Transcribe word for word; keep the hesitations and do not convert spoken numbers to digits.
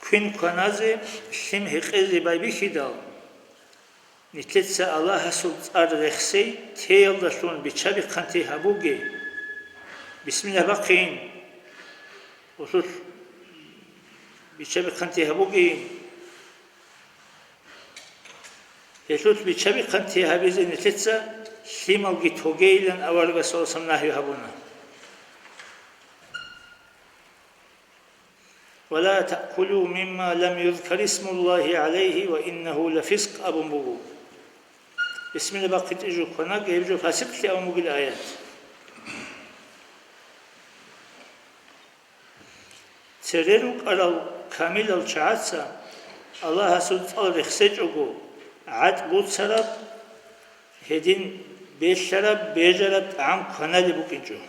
Квен кваназе лъим гьекъезе байбихьидал, нилъеца Аллагьасул цӀар рехсей теялдалъун бичча-бихъанти гьабуге. Бисмилла бахъин, гьелъул бичча-бихъанти гьабуге. Гьелъул бичча-бихъанти гьабизе нилъеца лъималги тогейилан аварагас саллаллагьу гӀалайгьи ва саллам нагью гьабуна. «Ва ла таъкулу мимма лам юзкарисмуллагьи гӀалайгьи ва иннагьу ла фискъ» абун буго. Бисмилла бахъитӀи жо кванаге, гьеб жо фасикълъи абун бугел аят. Цере рукӀарал камилал чагӀаца Аллагьасул цӀар рехсечӀого, гӀатӀ буцараб, гьедин белъараб, бежараб тӀагӀам кваналеб букӀинчӀо.